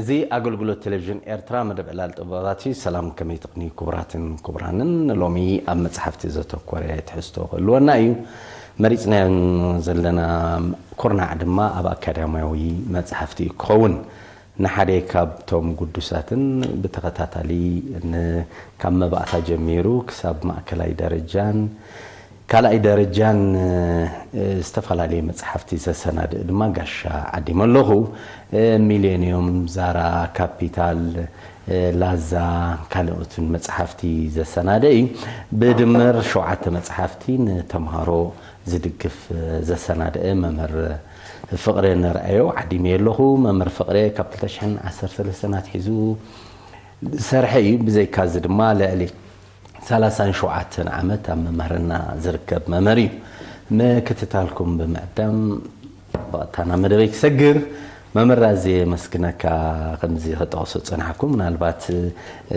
እዚ ኣገልግሎት ቴሌቪዥን ኤርትራ መደብ ዕላል ጥበባት እዩ። ሰላም፣ ከመይ ትቕኒ ክቡራትን ክቡራንን? ሎሚ ኣብ መጽሓፍቲ ዘተኮረ ትሕዝቶ ክህልወና እዩ። መሪጽናዮ ዘለና ኩርናዕ ድማ ኣብ ኣካዳሚያዊ መጽሓፍቲ እዩ ክኸውን። ንሓደ ካብቶም ግዱሳትን ብተኸታታሊ ን-፣ ካብ መባእታ ጀሚሩ ክሳብ ማእከላይ ደረጃን ካልኣይ ደረጃን፣ እ፣ ዝተፈላለየ መጽሓፍቲ ዘሰናድእ ድማ ጋሻ ዓዲመ ኣለኹ። እ፣ ሚሌንዮም፣ ዛራ፣ ካፒታል፣ እ፣ ላዛ፣ ካልኦትን መጽሓፍቲ ዘሰናደ እዩ። ብድምር ሸውዓተ መጽሓፍቲ ንተምሃሮ ዝድግፍ፣ እ፣ ዘሰናደአ መምህር ፍቕሬ ንርኣዮ ዓዲመ ኣለኹ። መምህር ፍቕሬ ካብ ክልተ ሽሕን ዓሰርተ ሰለስተን ኣትሒዙ ዝሰርሐ እዩ። ብዘይካዚ ድማ ልዕሊ ሰላሳን ሸውዓተን ዓመት ኣብ መምህርና ዝርከብ መምህር እዩ። ምክትታልኩም ብምዕዳም ብቐጥታ ናብ መደበይ ክሰግር። መምህር ኣዝየ የመስግነካ፣ ከምዚ ክጠቕሶ ዝጸናሕኩ። ምናልባት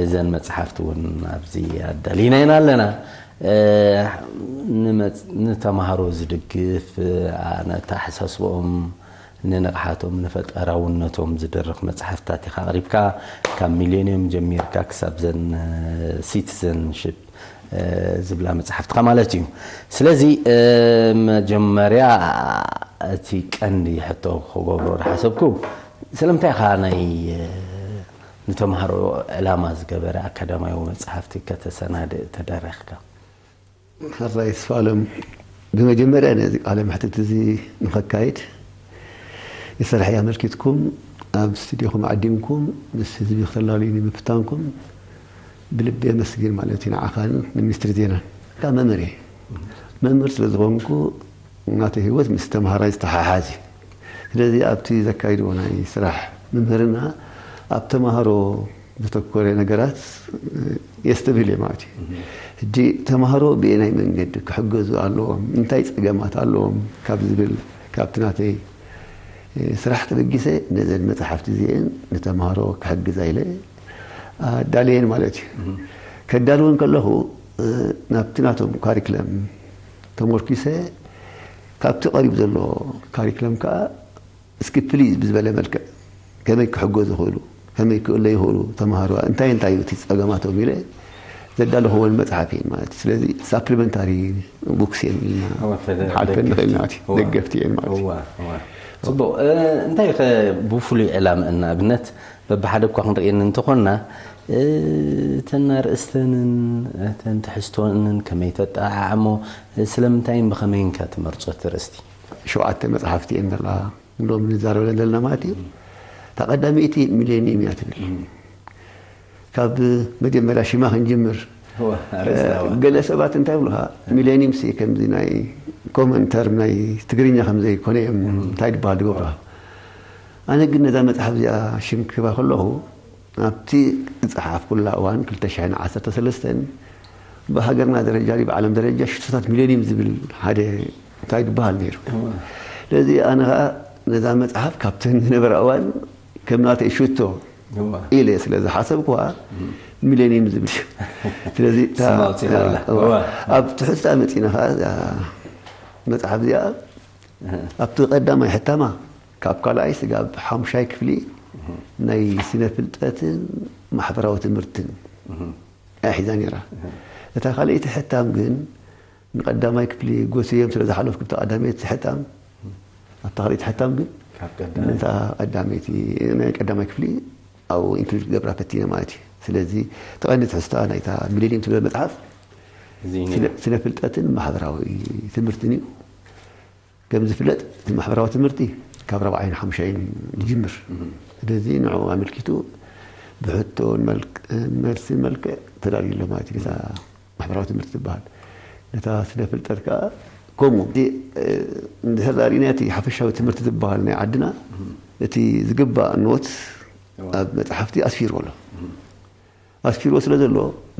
እዘን መጽሓፍቲ እውን ኣብዚ ኣዳሊናየን ኣለና። እ፣ ንመጽ-፣ ንተምሃሮ ዝድግፍ፣ እ፣ ነተሓሳስቦኦም፣ ንንቕሓቶም፣ ንፈጠራውነቶም ዝድርኽ መጽሓፍታት ኢኻ ኣቕሪብካ። ካብ ሚሌንዮም ጀሚርካ ክሳብ ዘን፣ እ፣ ሲቲዘንሺፕ፣ እ፣ ዝብላ መጽሓፍትኻ ማለት እዩ። ስለዚ፣ እ፣ መጀመርያ እቲ ቀንዲ ሕቶ ክገብሮ ዝሓሰብኩ፣ ስለምንታይ ኢኻ ናይ፣ እ፣ ንተምሃሮ ዕላማ ዝገበረ ኣካዳሚያዊ መጽሓፍቲ ከተሰናድእ ተደረኽካ? ሕራይ ተስፋኣለም፣ ብመጀመርያ ነዚ ቃለ መሕትት እዚ ንኸካይድ፣ ንስርሐይ ኣመልኪትኩም ኣብ ስቱድዮኹም ዓዲምኩም ምስ ህዝቢ ክተላልዩኒ ምፍታንኩም ብልቢ የመስግን ማለት እዩ፣ ንዓኻን ንሚኒስትሪ ዜናን። ካብ መምህር እየ። መምህር ስለ ዝኾንኩ ናተይ ህይወት ምስ ተምሃራይ ዝተሓሓዝ እዩ። ስለዚ ኣብቲ ዘካይድዎ ናይ ስራሕ ምምህርና ኣብ ተምሃሮ ዘተኮረ ነገራት የስተብህል እየ ማለት እዩ። ሕጂ ተምሃሮ ብየናይ መንገዲ ክሕገዙ ኣለዎም፣ እንታይ ጸገማት ኣለዎም ካብ ዝብል፣ ካብቲ ናተይ ስራሕ ተበጊሰ ነዘን መጽሓፍቲ እዚአን ንተምሃሮ ክሕግዛ ኢለ ኣዳልየን ማለት እዩ። ከዳልወን ከለኹ ናብቲ ናቶም ካሪክለም ተመርኪሰ ካብቲ ቀሪቡ ዘሎ ካሪክለም ከኣ እስኪ ፕሊዝ ብዝበለ መልክዕ ከመይ ክሕገዙ ይኽእሉ፣ ከመይ ክእለ ይኽእሉ ተምሃሮ፣ እንታይ እንታይ እዩ እቲ ጸገማቶም ኢለ ዘዳለኽወን መጽሓፍ እየን ማለት እዩ። ስለዚ ሳፕሊመንታሪ ቡክስ እየን ኢልና እወ፣ ተደ-፣ ሓልፈን ደገፍቲ። ንኽእል ማለት እዩ። እወ። ደገፍቲ እየን ማለት እዩ። እወ፣ እወ። ጽቡቕ። እ፣ እንታይ ኸ ብፍሉይ ዕላምአን ንኣብነት በብሓደ እኳ ክንርእየን እንተኾንና፣ እ፣ እተን ኣርእስተንን እተን ትሕዝቶንን ከመይ ተጠዓዕሞ፣ ስለምንታይን ብኸመይን ከ ትመርጾ እቲ ርእስቲ? ሸውዓተ መጽሓፍቲ እየን ዘለዋ። ሎሚ ንዛረበለን ዘለና ማለት እዩ። እታ ቀዳመይቲ ሚሌኒየም እያ ትብል። እም። ካብ መጀመርያ ሽማ ክንጅምር። እወ፣ ኣርእስታ፣ እወ። ገለ ሰባት እንታይ ይብሉኻ? ሚሌኒየም ሲ ከምዚ ናይ ኮመን ተርም ናይ ትግርኛ ከም ዘይኮነ እዮም እም። እንታይ ድበሃል ዝገብሩኻ። ኣነ ግን ነዛ መጽሓፍ እዚኣ ሽም ክህባ ከለኹ ኣብቲ ዝጸሓፍኩላ እዋን ክልተ ሽሕን ዓሰርተ ሰለስተን ብሃገርና ደረጃ ድዩ ብዓለም ደረጃ ሽቶታት ሚሌኒየም ዝብል ሓደ እንታይ ዝበሃል ነይሩ። እዋ። ስለዚ ኣነ ኸኣ ነዛ መጽሓፍ ካብተን ዝነበራ እዋን ከም ናተይ ሽቶ እዋ። ኢለ ስለ ዝሓሰብኩዋ እም። ሚሌኒየም ዝብል እዩ። ስለዚ እታ ስም ኣውጺእናላ። እዋ። እዋ። ኣብ ትሕዝታ መጺና ኸኣ እዛ መጽሓፍ እዚኣ እህ። ኣብቲ ቀዳማይ ሕታማ ካብ ካልኣይ ስጋብ ሓሙሻይ ክፍሊ እህ። ናይ ስነ ፍልጠትን ማሕበራዊ ትምህርትን እህ። እያ ሒዛ ነይራ። እህ። እታ ካልኣይቲ ሕታም ግን ንቀዳማይ ክፍሊ ጎስዮም ስለ ዝሓለፍኩ፣ ብታ ቀዳመይቲ ሕታም፣ ኣብታ ካልኣይቲ ሕታም ግን ካብ ቀዳመይቲ። ነታ ቀዳመይቲ፣ ናይ ቀዳማይ ክፍሊ ኣብኡ ኢንክሉድ ክገብራ ፈቲነ ማለት እዩ። ስለዚ፣ እቲ ቀንዲ ትሕዝቶኣ ናይታ ሚሌኒየም ትብል መጽሓፍ እዚ እዩ ነይሩ። ስነ፣ ስነ ፍልጠትን ማሕበራዊ ትምህርትን እዩ። ከም ዝፍለጥ፣ እቲ ማሕበራዊ ትምህርቲ ካብ ራብዓይን ሓሙሻይን ይጅምር። እም። ስለዚ፣ ንዕኡ ኣመልኪቱ ብሕቶን መልክ-፣ መልስን መልክዕ ተዳልዩ ኣሎ ማለት እዩ። ነታ ማሕበራዊ ትምህርቲ ትበሃል። ነታ ስነ ፍልጠት ከኣ ከምኡ። እቲ፣ እ፣ እንድሕር ዳኣ ርኢና እቲ ሓፈሻዊ ትምህርቲ ዝበሃል ናይ ዓድና፣ እም። እቲ ዝግባእ ኖት እዋ። ኣብ መጽሓፍቲ ኣስፊርዎ ኣሎ። እም። ኣስፊርዎ ስለ ዘሎ፣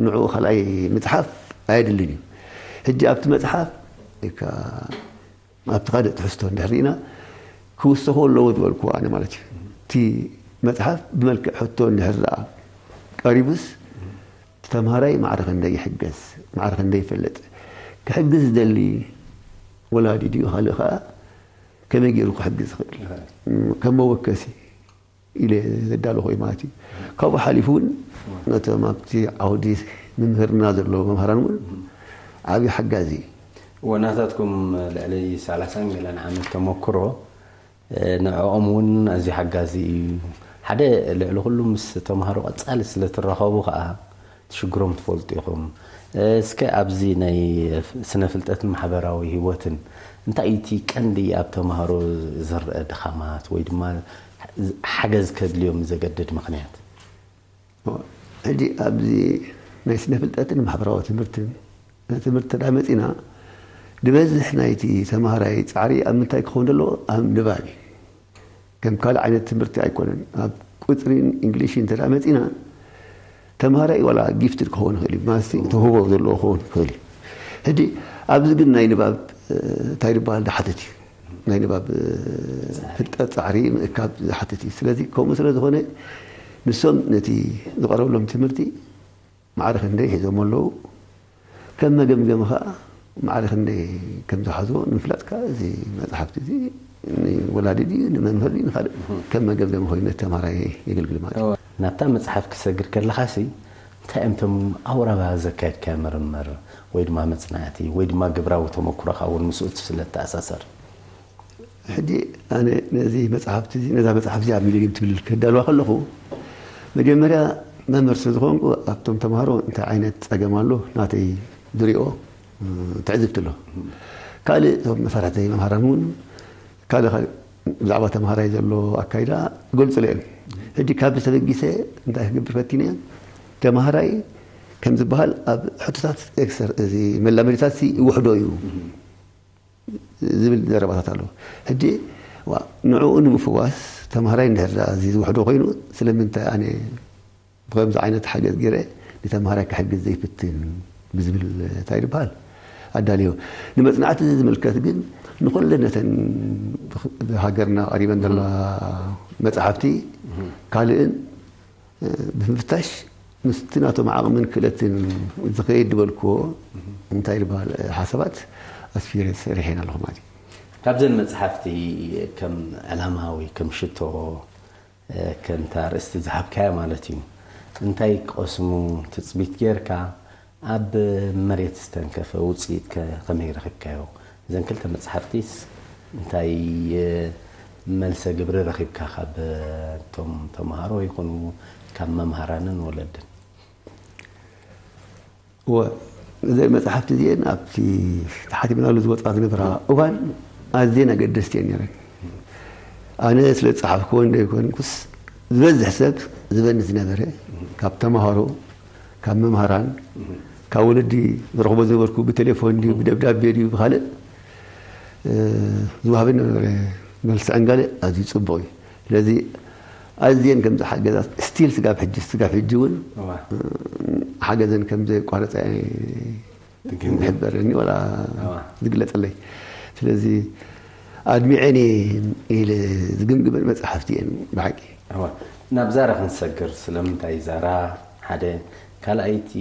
ንዕኡ ካልኣይ ምጽሓፍ ኣየድልን እዩ። ሕጂ ኣብቲ መጽሓፍ፣ እካ ኣብቲ ካልእ ትሕዝቶ እንድሕር ርኢና፣ ክውሰኹ ኣለዎ ዝበልኩዎ ኣነ ማለት እዩ። እቲ መጽሓፍ ብመልክዕ ሕቶ እንድሕር ደኣ ቀሪቡስ፣ እቲ ተምሃራይ ማዕረ ክንደይ ይሕገዝ፣ ማዕረ ክንደይ ይፈልጥ፣ ክሕግዝ ዝደሊ ወላዲ ድዩ፣ ካልእ ኸኣ ከመይ ገይሩ ክሕግዝ ይኽእል? ከም መወከሲ፣ ኢለ ዘዳለኹ እዩ ማለት እዩ። ካብኡ ሓሊፉ እውን ነቶም ኣብቲ ዓውዲ ምምህርና ዘለዉ መምህራን እውን ዓብዪ ሓጋዚ እዩ። ወናታትኩም ልዕሊ ሰላሳን ገለን ዓመት ተመክሮ ንዕኦም እውን ኣዝዩ ሓጋዚ እዩ። ሓደ ልዕሊ ኩሉ ምስ ተምሃሮ ቀጻሊ ስለ ትራኸቡ ከዓ ትሽግሮም ትፈልጡ ኢኹም። እስከ ኣብዚ ናይ ስነ ፍልጠትን ማሕበራዊ ህይወትን እንታይ እቲ ቀንዲ ኣብ ተምሃሮ ዝረአ ድኻማት ወይ ድማ ሓገዝ ከድልዮም ዘገድድ ምኽንያት? ሕጂ ኣብዚ ናይ ስነ ፍልጠትን ማሕበራዊ ትምህርትን ትምህርቲ ተዳ መፂና ድበዝሕ ናይቲ ተምሃራይ ፃዕሪ ኣብ ምንታይ ክኸውን ዘለዎ ኣብ ንባብ እዩ። ከም ካልእ ዓይነት ትምህርቲ ኣይኮነን። ኣብ ቁፅሪን እንግሊሽን እንተ መፂና ተምሃራይ ዋላ ጊፍትድ ክኸውን ይኽእል እዩ፣ ማለት ተውህቦ ዘለዎ ክኸውን ይኽእል እዩ። ሕጂ ኣብዚ ግን ናይ ንባብ እንታይ ዝበሃል ዝሓትት እዩ፣ ናይ ንባብ ፍልጠት ፃዕሪ ምእካብ ዝሓትት እዩ። ስለዚ ከምኡ ስለ ዝኾነ ንሶም ነቲ ዝቐረበሎም ትምህርቲ ማዕረ ክንደይ ሒዞም ኣለዉ፣ ከም መገምገሚ ከዓ ማዕረ ክንደይ ከም ዝሓዝዎ ንምፍላጥ ከዓ እዚ መፅሓፍቲ እዚ ንወላዲ ድዩ ንመምህር ድዩ ንካልእ ከም መገምገሚ ኮይኑ ነቲ ተምሃራይ የገልግል ማለት እዩ። ናብታ መፅሓፍ ክሰግር ከለኻሲ እንታይ እዮም እቶም ኣውራባ ዘካየድካዮ ምርምር ወይ ድማ መፅናዕቲ ወይ ድማ ግብራዊ ተመኩሮኻ እውን ምስኡ ስለ እተኣሳሰር? ሕጂ ኣነ ነዚ መፅሓፍቲ እዚ ነዛ መፅሓፍ እዚኣ ሚሊኒየም ትብል ክዳልዋ ከለኹ መጀመርያ መምህር ስለ ዝኾንኩ ኣብቶም ተምሃሮ እንታይ ዓይነት ፀገም ኣሎ ናተይ ዝሪኦ ትዕዝብቲ ኣሎ። ካልእ እቶም መሳርሕተይ መምሃራን እውን ካልእ ካልእ ብዛዕባ ተምሃራይ ዘሎ ኣካይዳ ይገልፁለ እዮም። ሕጂ ካብዚ ተበጊሰ እንታይ ክገብር ፈቲነ ተምሃራይ ከም ዝበሃል ኣብ ሕቶታት ኤክሰር እዚ መላመዲታት ይውሕዶ እዩ ዝብል ዘረባታት ኣሎ። ሕጂ ንዕኡ ንምፍዋስ ተምሃራይ እንድሕር እዚ ዝውሕዶ ኮይኑ ስለምንታይ ኣነ ብከምዚ ዓይነት ሓገዝ ገይረ ንተምሃራይ ክሕግዝ ዘይፍትን ብዝብል እንታይ ዝበሃል ኣዳልዮ። ንመፅናዕቲ እዚ ዝምልከት ግን ንኩለን ነተን ብሃገርና ቀሪበን ዘላ መፅሓፍቲ ካልእን ብምፍታሽ ምስቲ ናቶም ዓቕምን ክእለትን ዝኸይድ ዝበልክዎ እንታይ ዝበሃል ሓሳባት ኣስፊረ ሰሪሐን ኣለኹ ማለት እዩ። ካብዘን መፅሓፍቲ ከም ዕላማ ወይ ከም ሽቶ ከምታ ኣርእስቲ ዝሃብካያ ማለት እዩ እንታይ ክቐስሙ ትፅቢት ጌርካ ኣብ መሬት ዝተንከፈ ውፅኢት ከ ከመይ ረኺብካዮ? እዘን ክልተ መፅሓፍቲስ እንታይ መልሰ ግብሪ ረኺብካ ካብ እቶም ተምሃሮ ይኹኑ ካብ መምሃራንን ወለድን? እወ፣ እዘን መፅሓፍቲ እዚአን ኣብቲ ተሓቲመናሉ ዝወፃ ዝነበራ እዋን ኣዝየን ኣገደስቲ እየን ነይረን። ኣነ ስለ ዝፀሓፍክወን ዶ ይኮንኩስ ዝበዝሕ ሰብ ዝበኒ ዝነበረ ካብ ተምሃሮ ካብ መምሃራን ካብ ወለዲ ዝረኽቦ ዝነበርኩ ብቴሌፎን ድዩ ብደብዳቤ ድዩ ብካልእ ዝወሃበኒ ነበረ መልሲ ዕንጋለ ኣዝዩ ፅቡቕ እዩ። ስለዚ ኣዝየን ከም ዝሓገዛ ስቲል ስጋብ ሕጂ ስጋብ ሕጂ እውን ሓገዘን ከም ዘየቋረፀ ዝሕበረኒ ወላ ዝግለፀለይ። ስለዚ ኣድሚዐን ኢለ ዝግምግመን መፅሓፍቲ እየን ብሓቂ። ናብ ዛራ ክንሰግር ስለምንታይ ዛራ ሓደ ካልኣይቲ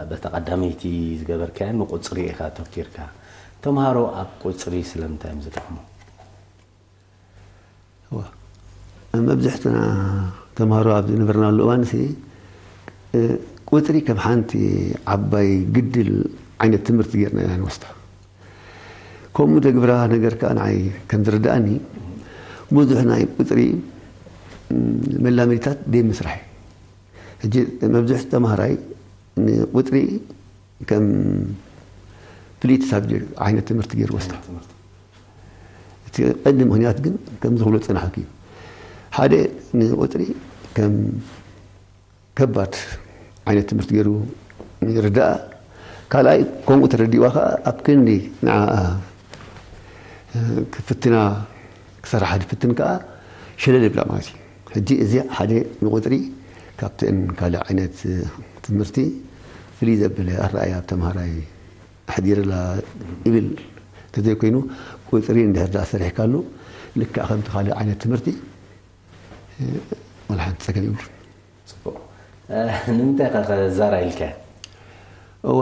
በታ ቀዳመይቲ ዝገበርካያ ንቁፅሪ ኢኻ ተኪርካ ተምሃሮ ኣብ ቁፅሪ ስለምንታይ እዮም ዝጠቕሙ? መብዝሕትና ተምሃሮ ኣብ ዝነበርናሉ እዋንሲ ቁፅሪ ከም ሓንቲ ዓባይ ግድል ዓይነት ትምህርቲ ጌርና ኢና ንወስዳ። ከምኡ ተግብራ ነገር ከዓ ንዓይ ከም ዝርድኣኒ ብዙሕ ናይ ቁፅሪ መላመዲታት ደይ ምስራሕ እዩ። ሕጂ መብዝሕ ተምሃራይ ንቁፅሪ ከም ፍልይቲ ሳብጀክት ዓይነት ትምህርቲ ገይሩ ወስዳ። እቲ ቀንዲ ምክንያት ግን ከምዚ ክብሎ ዝፀናሕኩ እዩ። ሓደ ንቁፅሪ ከም ከባድ ዓይነት ትምህርቲ ገይሩ ይርዳኣ። ካልኣይ ከምኡ ተረዲእዋ ከዓ ኣብ ክንዲ ንዓኣ ክፍትና ክሰርሓ ዝፍትን ከዓ ሸለል ይብላ ማለት እዩ። ሕጂ እዚ ሓደ ንቁፅሪ ካብተን ካልእ ዓይነት ትምህርቲ ፍልይ ዘብለ ኣረኣያ ኣብ ተምሃራይ ኣሕዲርላ ይብል እንተዘይኮይኑ ቁፅሪ እንድሕር ደኣ ሰሪሕካሉ ልክዕ ከምቲ ካልእ ዓይነት ትምህርቲ ዋላ ሓንቲ ፀገም የብሉን። ፅቡቕ። ንምንታይ ኢኻ ከ ዛራ ኢልካያ? እወ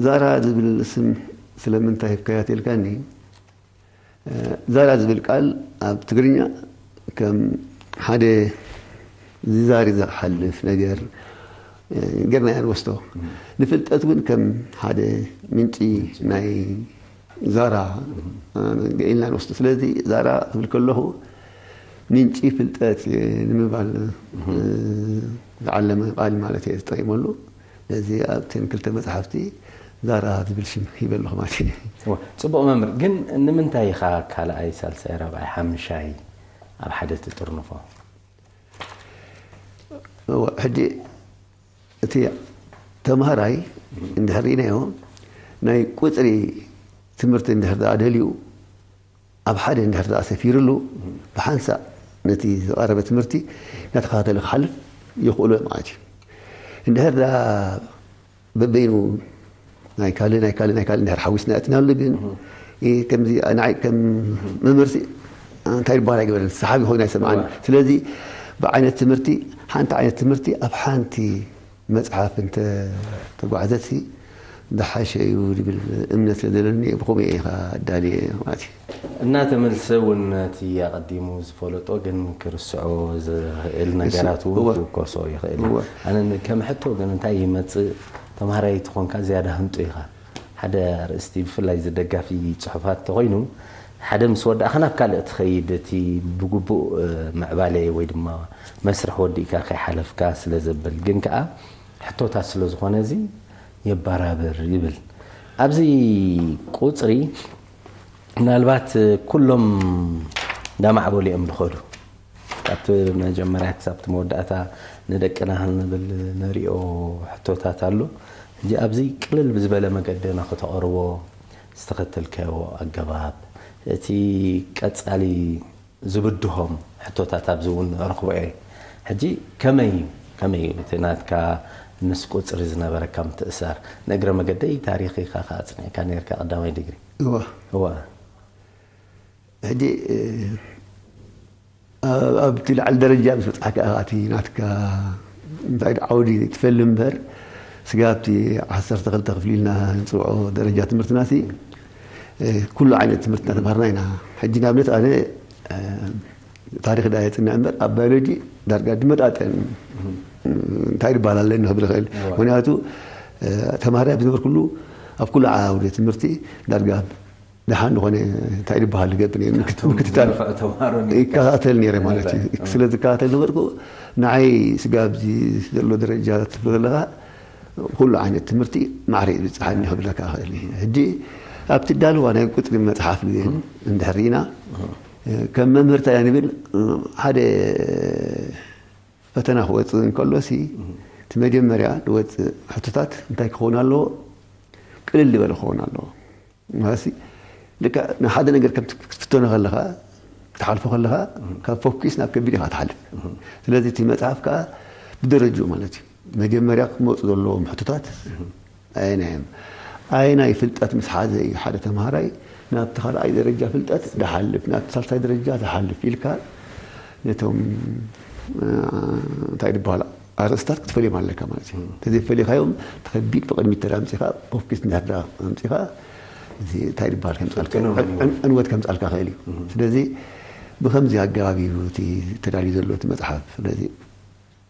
ዛራ ዝብል ስም ስለምንታይ ሂብካያ ተልካኒ ዛራ ዝብል ቃል ኣብ ትግርኛ ከም ሓደ ዝዛሪ ዝሓልፍ ነገር ጌርና ኢና ንወስዶ። ንፍልጠት እውን ከም ሓደ ምንጪ ናይ ዛራ ኢልና ንወስዶ። ስለዚ ዛራ ክብል ከለኹ ምንጪ ፍልጠት ንምባል ዝዓለመ ቃል ማለት እየ ዝጠቂመሉ። ነዚ ኣብተን ክልተ መፅሓፍቲ ዛራ ዝብል ሽም ሂበ ኣለኹ ማለት እዩ። ጽቡቕ መምህር፣ ግን ንምንታይ ኢኻ ካልኣይ፣ ሳልሳይ፣ ራብዓይ፣ ሓምሻይ ኣብ ሓደ ትጥርንፎ? ሕጂ እቲ ተምሃራይ እንድሕር ርኢናዮ ናይ ቁፅሪ ትምህርቲ እንድሕር ደኣ ደልዩ ኣብ ሓደ እንድሕር ደኣ ሰፊርሉ ብሓንሳእ ነቲ ዝቐረበ ትምህርቲ እናተኸታተለ ክሓልፍ ይኽእሎ ማለት እዩ። እንድሕር ደኣ በበይኑ ናይ ካልእ ናይ ካልእ ናይ ካልእ እንድሕር ሓዊስና እትናሉ ግን ከምዚ ንዓይ ከም መምህርሲ እንታይ ይበሃል ኣይገበረን ሰሓቢ ኮይኑ ኣይሰምዓን። ስለዚ ብዓይነት ትምህርቲ ሓንቲ ዓይነት ትምህርቲ ኣብ ሓንቲ መፅሓፍ እንተ ተጓዕዘትሲ ዝሓሸ እዩ ዝብል እምነት ስለ ዘለኒ ብኸምኡ እየ ከኣ ኣዳልየ ማለት እዩ። እናተመልሰ እውን ነቲ ኣቐዲሙ ዝፈለጦ ግን ክርስዖ ዝኽእል ነገራት እውን እወ። ክውከሶ ይኽእል እዩ። እወ። ኣነ ን- ከም ሕቶ ግን እንታይ ይመጽእ ተምሃራይ ትኾንካ ዝያዳ ህንጡ ኢኻ። ሓደ ኣርእስቲ ብፍላይ እዚ ደጋፊ ጽሑፋት ተኾይኑ ሓደ ምስ ወዳእኻ ናብ ካልእ ትኸይድ እቲ ብግቡእ እ፣ ምዕባለ ወይ ድማ መስርሕ ወዲእካ ከይሓለፍካ ስለ ዘብል ግን ከኣ ሕቶታት ስለ ዝኾነ እዚ የባራብር ይብል። ኣብዚ ቁፅሪ ምናልባት ኩሎም እንዳማዕበሉ እዮም ዝኸዱ። ካብቲ መጀመርያ ክሳብ እቲ መወዳእታ ንደቅና ክንብል ንሪኦ ሕቶታት ኣሎ። ሕጂ ኣብዚ ቅልል ብዝበለ መገዲ ንክተቕርቦ ዝተኸተልካዮ ኣገባብ እቲ ቀፃሊ ዝብድሆም ሕቶታት ኣብዚ እውን ረኽቦ እየ። ሕጂ ከመይ እዩ ከመይ እዩ እቲ ናትካ ምስ ቁፅሪ ዝነበረካ ምትእሳር? ንእግረ መገደይ ታሪኽ ኢኻ ከኣ ኣፅኒዕካ ነርካ ቀዳማይ ዲግሪ። እወ እወ ሕጂ እ፣ ኣብ- ኣብቲ ላዕሊ ደረጃ ምስ በፅሓካ ኢኻ እቲ ናትካ እንታይ ዶ ዓውዲ ትፈሊ እምበር ስጋብ እቲ ዓሰርተ ክልተ ክፍሊ ኢልና ንፅውዖ ደረጃ ትምህርትና ሲ እ፣ ኩሉ ዓይነት ትምህርቲ እናተምሃርና ኢና። ሕጂ ንኣብነት ኣነ እ፣ ታሪኽ ዳ የፅንዕ እምበር ኣብ ባዮሎጂ ዳርጋ ድመጣጠን እንታይ ይበሃል ኣለኒ ክብል ይኽእል። ምክንያቱ እ፣ ተምሃራይ ብዝነበርኩሉ ኣብ ኩሉ ዓውደ ትምህርቲ ዳርጋ ደሓን ዝኾነ እንታይ ዝበሃል ይገብር ነይረ። ምክት- ምክትታል ዝነፍዑ ተምሃሮ ነይርካ። ይከታተል ነይረ ማለት እዩ። እህ። ስለ ዝከታተል ነበርኩ ንዓይ ስጋብ እዚ ዘሎ ደረጃ ትብሎ ዘለኻ ኩሉ ዓይነት ትምህርቲ ማዕረ ይብፅሓኒ ክብለካ ይኽእል እዩ። ሕጂ ኣብቲ ዳልዋ ናይ ቁፅሪ መፅሓፍ ግን እንድሕር ርኢና ከም መምህር እንታይ ንብል ሓደ ፈተና ክወፅእ እንከሎ ሲ እቲ መጀመርያ ዝወፅእ ሕቶታት እንታይ ክኸውን ኣለዎ? ቅልል ዝበለ ክኸውን ኣለዎ። ማለት ልክዕ ንሓደ ነገር ከም ክትፍተኖ ከለኻ ክትሓልፎ ከለኻ ካብ ፎኪስ ናብ ከቢድ ኢኻ ትሓልፍ። ስለዚ እቲ መፅሓፍ ከዓ ብደረጅኡ ማለት እዩ መጀመርያ ክመፁ ዘለዎም ሕቶታት ኣየናይ እዮም? ኣየናይ ፍልጠት ምስ ሓዘ እዩ ሓደ ተምሃራይ ናብቲ ካልኣይ ደረጃ ፍልጠት ዝሓልፍ ናብቲ ሳልሳይ ደረጃ ዝሓልፍ ኢልካ ነቶም እ፣ እንታይ ዝበሃል ኣርእስታት ክትፈልዮም ኣለካ ማለት እዩ። እንተዘይፈሊኻዮም እቲ ከቢድ ብቕድሚት ተዳ ኣምፂኻ ኦፍኪስ እንድሕር ዳ ኣምፂኻ እዚ እንታይ ዝበሃል ከምፃልካ ዕን- ዕን- ዕንወት ከምፃልካ ክእል እዩ። ስለዚ ብከምዚ ኣገባብ እዩ እቲ ተዳልዩ ዘሎ እቲ መፅሓፍ። ስለዚ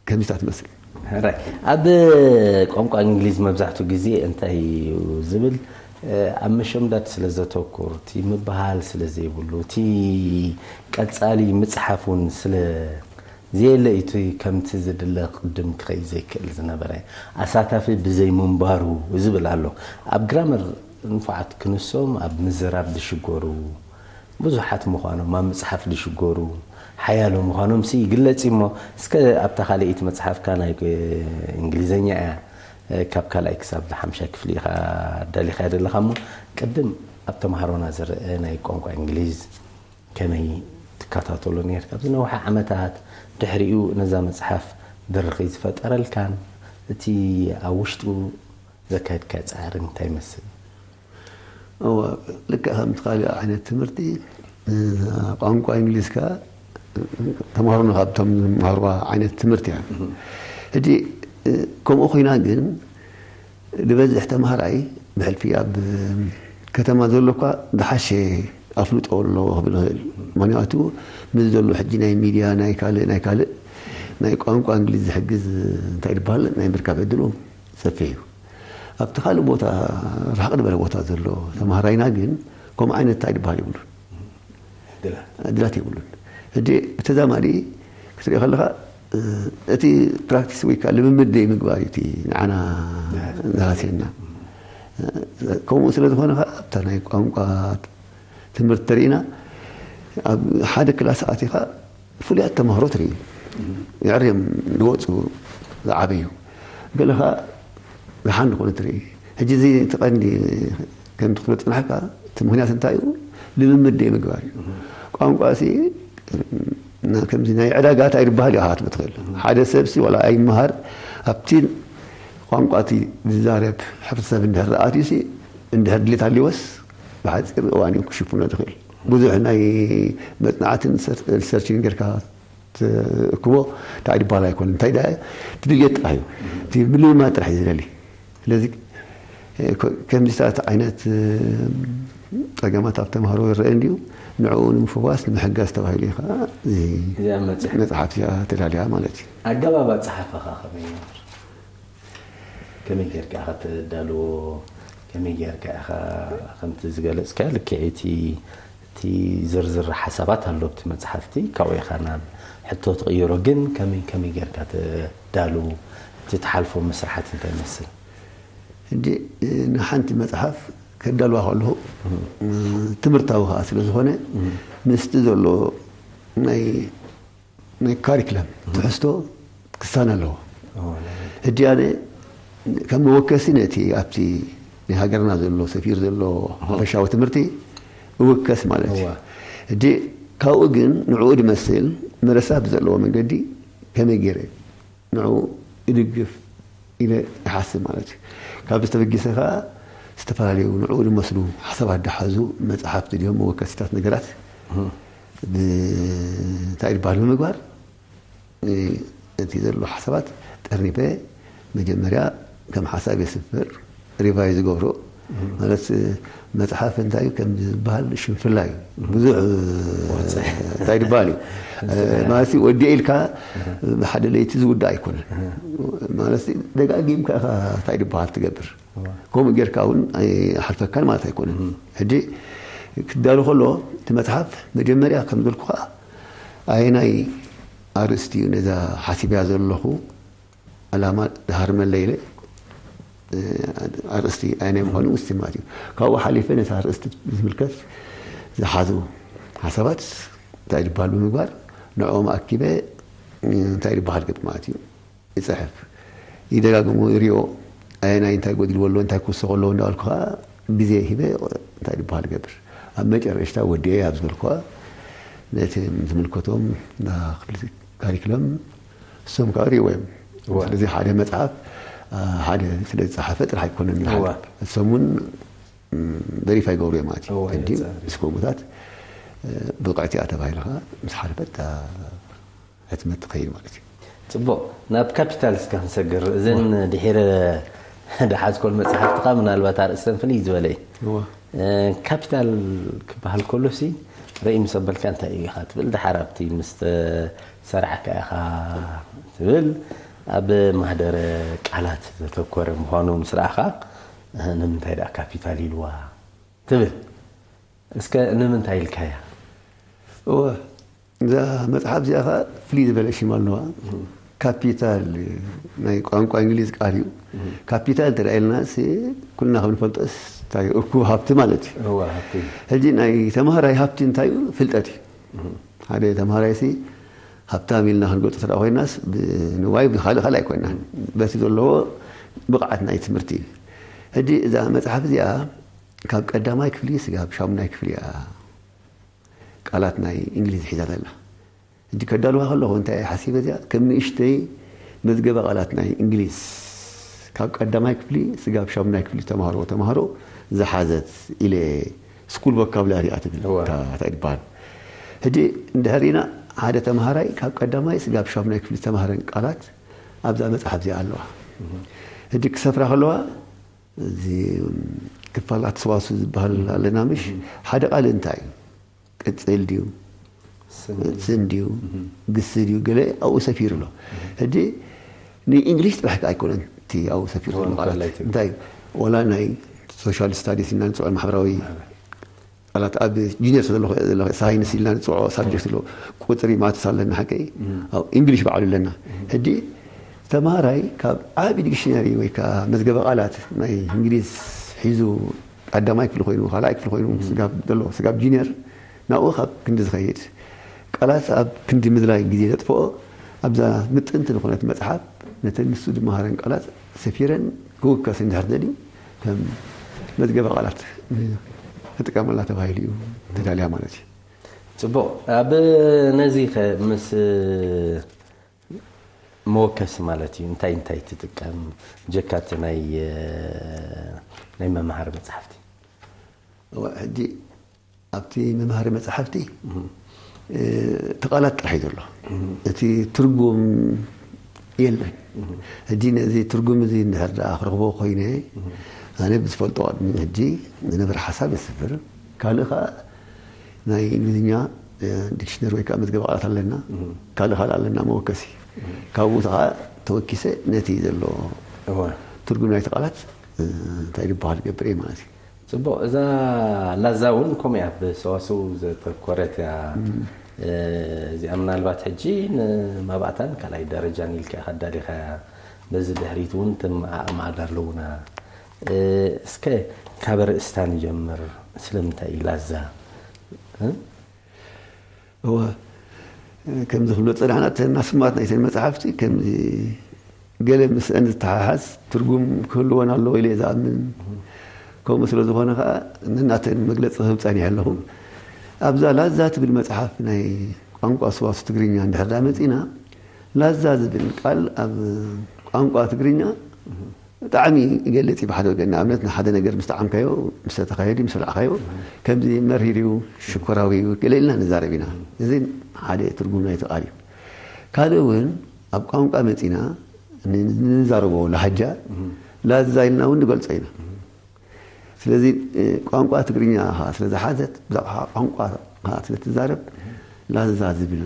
ከምዚታት ትመስል። ሕራይ ኣብ ቋንቋ እንግሊዝ መብዛሕትኡ ግዜ እንታይ እዩ ዝብል ኣብ መሸምዳድ ስለ ዘተኩር እቲ ምብሃል ስለ ዘይብሉ እቲ ቀፃሊ ምፅሓፍ እውን ስለ ዘየለ እዩ እቲ ከምቲ ዝድለ ቅድም ክኸይ ዘይክእል ዝነበረ ኣሳታፊ ብዘይምንባሩ ዝብል ኣሎ። ኣብ ግራመር ንፉዓት ክንሶም ኣብ ምዝራብ ዝሽገሩ ብዙሓት ምዃኖም ኣብ ምፅሓፍ ዝሽገሩ ሓያሎ ምዃኖም ሲ ይግለፅ እዩ እሞ እስከ ኣብታ ካልኣይቲ መፅሓፍካ ናይ እንግሊዘኛ እያ ካብ ካልኣይ ክሳብ ሓምሻይ ክፍሊ ኢኻ ኣዳሊኻያ ዘለኻ እሞ ቅድም ኣብ ተምሃሮና ዝረአ ናይ ቋንቋ እንግሊዝ ከመይ ትከታተሎ ነርካ ኣብዚ ነውሓ ዓመታት ድሕሪኡ ነዛ መፅሓፍ ብርኺ ዝፈጠረልካን እቲ ኣብ ውሽጡ ዘካየድካዮ ፃዕሪ እንታይ ይመስል? እወ ልክዕ ከምቲ ካልእ ዓይነት ትምህርቲ ቋንቋ እንግሊዝ ከኣ ተምሃሮና ካብቶም ዝመሃርዋ ዓይነት ትምህርቲ እያ። ሕጂ ከምኡ ኮይና ግን ዝበዝሕ ተምሃራይ ብሕልፊ ኣብ ከተማ ዘሎ እኳ ዝሓሸ ኣፍልጦ ኣለዎ ክብል ይኽእል። ምክንያቱ ምስ ዘሎ ሕጂ ናይ ሚድያ ናይ ካልእ ናይ ካልእ ናይ ቋንቋ እንግሊዝ ዝሕግዝ እንታይ ይበሃል ናይ ምርካብ ዕድሉ ሰፊሕ እዩ። ኣብቲ ካልእ ቦታ ርሕቕ ዝበለ ቦታ ዘሎ ተምሃራይና ግን ከምኡ ዓይነት እንታይ ይበሃል ይብሉን ዕድላት የብሉን። ሕጂ ብተዛማዲ ክትሪኦ ከለኻ እቲ ፕራክቲስ ወይ ከዓ ልምምድ ዘይምግባር እዩ እቲ ንዓና ዝሃስየና። ከምኡ ስለ ዝኾነ ከዓ ኣብታ ናይ ቋንቋ ትምህርቲ ተሪእና ኣብ ሓደ ክላስ ኣቲኻ ፍሉያት ተምሃሮ ትርኢ። የዕርዮም ዝወፁ ዝዓበዩ ገለ ከዓ ደሓን ዝኾነ ትርኢ። ሕጂ እዚ እቲ ቀንዲ ከምቲ ክትብል ዝፅናሕካ እቲ ምክንያት እንታይ እዩ? ልምምድ ዘይምግባር እዩ። ቋንቋ ሲ ከምዚ ናይ ዕዳጋ እንታይ ይበሃል እዩ ክትብል ትኽእል። ሓደ ሰብ ሲ ዋላ ኣይመሃር ኣብቲ ቋንቋ እቲ ዝዛረብ ሕብረተሰብ እንድሕር ኣትዩ ሲ እንድሕር ድሌት ኣልዎስ ብሓፂር እዋን እዩ ክሽፍኖ ዝኽእል። ብዙሕ ናይ መፅናዕትን ሪሰርችን ጌርካ ትእክቦ እንታይ ድበሃል ኣይኮነን። እንታይ ደኣ እቲ ድልየት ጥራሕ እዩ። እቲ ምልምማድ ጥራሕ እዩ ዝደሊ። ስለዚ ከምዚታት ዓይነት ፀገማት ኣብ ተምሃሮ ይረአ እንድዩ። ንዕኡ ንምፍዋስ ንምሕጋዝ ተባሂሉ እዩ ከዓ እዚ እዚኣ መፅሕ መፅሓፍ እዚኣ ተዳልያ ማለት እዩ። ኣገባብ ኣፀሓፈኻ ከመይ ነበር? ከመይ ጌርካ ኢኻ ተዳልዎ? ከመይ ጌርካ ኢኻ ከምቲ ዝገለፅካ ልክዕ እቲ እቲ ዝርዝር ሓሳባት ኣሎ ኣብቲ መፅሓፍቲ ካብኡ ኢኻ ናብ ሕቶ ትቕይሮ ግን ከመይ ከመይ ጌርካ ተዳልዎ? እቲ ትሓልፎ መስርሓት እንታይ ይመስል? ሕጂ ንሓንቲ መፅሓፍ ከዳልዋ ከለኹ ትምህርታዊ ከዓ ስለ ዝኾነ ምስቲ ዘሎ ናይ ናይ ካሪክለም ትሕዝቶ ክሳነ ኣለዎ። ሕጂ ኣነ ከም መወከሲ ነቲ ኣብቲ ናይ ሃገርና ዘሎ ሰፊር ዘሎ ሓፈሻዊ ትምህርቲ እወከስ ማለት እዩ። ሕጂ ካብኡ ግን ንዕኡ ድመስል መረሳ ብዘለዎ መንገዲ ከመይ ገይረ ንዕኡ እድግፍ ኢለ ይሓስብ ማለት እዩ። ካብ ዝተበገሰ ከዓ ዝተፈላለዩ ንዕኡ ዝመስሉ ሓሳባት ዝሓዙ መፅሓፍቲ ድዮም መወከሲታት ነገራት እንታይ ይበሃል ብምግባር እቲ ዘሎ ሓሳባት ጠርኒፈ መጀመርያ ከም ሓሳብ የስፍር ሪቫይዝ ዝገብሮ ማለት መፅሓፍ እንታይ እዩ ከም ዝበሃል ሽንፍላ እዩ። ብዙሕ እንታይ ዝበሃል እዩ ማለት ወዲኤ ኢልካ ብሓደ ለይቲ ዝውዳእ ኣይኮነን። ማለት ደጋጊምካ ኢኻ እንታይ ዝበሃል ትገብር። ከምኡ ጌርካ እውን ኣይሓልፈካን ማለት ኣይኮነን። ሕጂ ክዳሉ ከሎ እቲ መፅሓፍ መጀመርያ ከም ዝበልኩኻ ኣየናይ ኣርእስቲ እዩ ነዛ ሓሲበያ ዘለኹ ዕላማ ድሃርመለይ ኢለ ኣርእስቲ ኣየናይ ምዃኑ ውስን ማለት እዩ። ካብኡ ሓሊፈ ነቲ ኣርእስቲ ዝምልከት ዝሓዙ ሓሳባት እንታይ ዝበሃል ብምግባር ንዕኦም ኣኪበ እንታይ ዝበሃል ገጽ ማለት እዩ ይፅሕፍ። ይደጋግሞ ይሪኦ ኣየናይ እንታይ ጎዲልዎ ኣሎ እንታይ ክውሰኾ ኣለዎ እንዳበልኩ ከዓ ግዜ ሂበ እንታይ ዝበሃል ገብር ኣብ መጨረሽታ ወዲኤ ኣብ ዝበልኩዋ ነቲ ዝምልከቶም ክፍሊ ካሪክለም እሶም ከዓ ሪእዎ እዮም። ስለዚ ሓደ መፅሓፍ ሓደ ስለ ዝፀሓፈ ጥራሕ ኣይኮነን ዝሓልፍ እሶም እውን ቨሪፋይ ገብሩ እዮም ማለት እዩ። እንዲ ምስ ከምኡታት ብቕዕቲ እያ ተባሂሉ ከዓ ምስ ሓለፈት ህትመት ትኸይድ ማለት እዩ። ፅቡቕ ናብ ካፒታል እስከ ክንሰግር እዘን ድሒረ ድሓዝኮን መፅሓፍትኻ ምናልባት ኣርእስተን ፍልይ ዝበለ እዩ። ካፒታል ክበሃል ከሎ ሲ ርኢ ምስ ኣበልካ እንታይ እዩ ኢኻ ትብል ድሓር ኣብቲ ምስ ተሰራዕካ ኢኻ ትብል ኣብ ማህደረ ቃላት ዘተኮረ ምዃኑ ምስ ረኣኻ ንምንታይ ደኣ ካፒታል ኢልዋ ትብል እስከ ንምንታይ ኢልካያ? እወ እዛ መፅሓፍ እዚኣ ከዓ ፍልይ ዝበለ ሽም ኣለዋ። ካፒታል ናይ ቋንቋ እንግሊዝ ቃል እዩ። ካፒታል እንተ ኢልና ኩልና ከም ንፈልጦስ እንታይ እኩብ ሃብቲ ማለት እዩ። ሕጂ ናይ ተምሃራይ ሃብቲ እንታይ እዩ? ፍልጠት እዩ። ሓደ ተምሃራይ ሲ ሃብታም ኢልና ክንገልፆ ተዳ ኮይናስ ብንዋይ ብካልእ ካልእ ኣይኮይናን በቲ ዘለዎ ብቕዓት ናይ ትምህርቲ እዩ። ሕጂ እዛ መፅሓፍ እዚኣ ካብ ቀዳማይ ክፍሊ ስጋብ ሻሙናይ ክፍሊ እያ ቃላት ናይ እንግሊዝ ሒዛ ዘላ። ሕጂ ከዳልዋ ከለኹ እንታይ እየ ሓሲበ እዚኣ ከም ንእሽተይ መዝገበ ቃላት ናይ እንግሊዝ ካብ ቀዳማይ ክፍሊ ስጋብ ሻሙናይ ክፍሊ ተምሃሮ ተምሃሮ ዝሓዘት ኢለ ስኩል ቮካብላሪ እያ ትብል እንታይ ትበሃል። ሕጂ እንድሕር ኢና ሓደ ተምሃራይ ካብ ቀዳማይ ስጋብ ሻሙናይ ክፍሊ ተምሃረን ቃላት ኣብዛ መፅሓፍ እዚኣ ኣለዋ። ሕጂ ክሰፍራ ከለዋ እዚ ክፋላት ሰዋስው ዝበሃል ኣለና ምሽ ሓደ ቃል እንታይ እዩ ቅጽል ድዩ፣ ስም ድዩ፣ ግሲ ድዩ፣ ገለ ኣብኡ ሰፊሩ ኣሎ። ሕጂ ንእንግሊሽ ጥራሕ ኣይኮነን እቲ ኣብኡ ሰፊሩ ዘሎ ቃላት። እንታይ ወላ ናይ ሶሻል ስታዲስ ኢልና ንፅውዖ ማሕበራዊ ቃላት ኣብ ጁኒየር ዘሎ ሳይንስ ኢልና ንፅውዖ ሳብጀክት ኣሎ። ቁፅሪ ማትስ ኣለና ሓቀይ ኣብ እንግሊሽ ባዕሉ ኣለና። ሕጂ ተምሃራይ ካብ ዓቢ ዲክሽነሪ ወይ ከዓ መዝገበ ቃላት ናይ እንግሊዝ ሒዙ ቀዳማይ ክፍሊ ኮይኑ ካልኣይ ክፍሊ ኮይኑ ስጋብ ዘሎ ስጋብ ጁኒየር ናብኡ ካብ ክንዲ ዝኸይድ ቃላት ኣብ ክንዲ ምድላይ ግዜ ዘጥፍኦ ኣብዛ ምጥንቲ ዝኾነት መፅሓፍ ነተን ንሱ ዝመሃረን ቃላት ሰፊረን ክውከስ እንድሕር ደልዩ ከም መዝገበ ቃላት ክጥቀመላ ተባሂሉ እዩ ተዳልያ ማለት እዩ። ፅቡቕ። ኣብ ነዚ ከ ምስ መወከሲ ማለት እዩ እንታይ እንታይ ትጥቀም ጀካቲ ናይ ናይ መምሃሪ መፅሓፍቲ? እወ፣ ሕጂ ኣብቲ መምሃሪ መፅሓፍቲ እቲ ቃላት ጥራሕ እዩ ዘሎ፣ እቲ ትርጉም የለን። ሕጂ ነዚ ትርጉም እዚ እንድሕር ደኣ ክረኽቦ ኮይነ ኣነ ብዝፈልጦ ቅድሚ ሕጂ ዝነበረ ሓሳብ የስፍር። ካልእ ከዓ ናይ እንግሊዝኛ ዲክሽነሪ ወይ ከዓ መዝገበ ቃላት ኣለና፣ ካልእ ካልእ ኣለና መወከሲ። ካብኡ ከዓ ተወኪሰ ነቲ ዘሎ ትርጉም ናይቲ ቃላት እንታይ ዝበሃል ገብር እየ ማለት እዩ። ፅቡቕ። እዛ ላዛ እውን ከምኡ እያ፣ ብሰዋስው ዘተኮረት እያ። እዚኣ ምናልባት ሕጂ ንማባእታን ካልኣይ ደረጃን ኢልካ ኢኻ ኣዳሊኻያ። በዚ ድሕሪት እውን ትም ኣእማድ ኣለውና። እስከ ካብ ኣርእስታ ንጀምር። ስለምንታይ እዩ ላዛ? እወ፣ ከምዚ ክብሎ ዝጸናሕና፣ እተን ኣስማት ናይተን መጻሕፍቲ ከምዚ ገለ ምስአን ዝተሓሓዝ ትርጉም ክህልወን ኣለዎ ኢለ እየ ዝኣምን። ከምኡ ስለ ዝኾነ ኸኣ ነናተን መግለጺ ክህብ ጸኒሐ ኣለኹ። ኣብዛ ላዛ ትብል መጽሓፍ ናይ ቋንቋ ሰዋስው ትግርኛ እንድሕር ደኣ መጺና፣ ላዛ ዝብል ቃል ኣብ ቋንቋ ትግርኛ ብጣዕሚ ይገልጽ እዩ። ብሓደ ወገን ንኣብነት ንሓደ ነገር ምስ ጠዓምካዮ፣ ምስ ሰተኻዮ ድዩ ምስ በላዕካዮ ከምዚ መሪር እዩ፣ ሽኮራዊ እዩ ገለ ኢልና ንዛረብ ኢና። እዚ ሓደ ትርጉም ናይቲ ቃል እዩ። ካልእ እውን ኣብ ቋንቋ መጺና ንዛረቦ ላህጃ ላዛ ኢልና እውን ንገልጾ ኢና። ስለዚ ቋንቋ ትግርኛ ከዓ ስለ ዝሓዘት ብዛዕባ ቋንቋ ከዓ ስለ ትዛረብ ላዛ ዝብል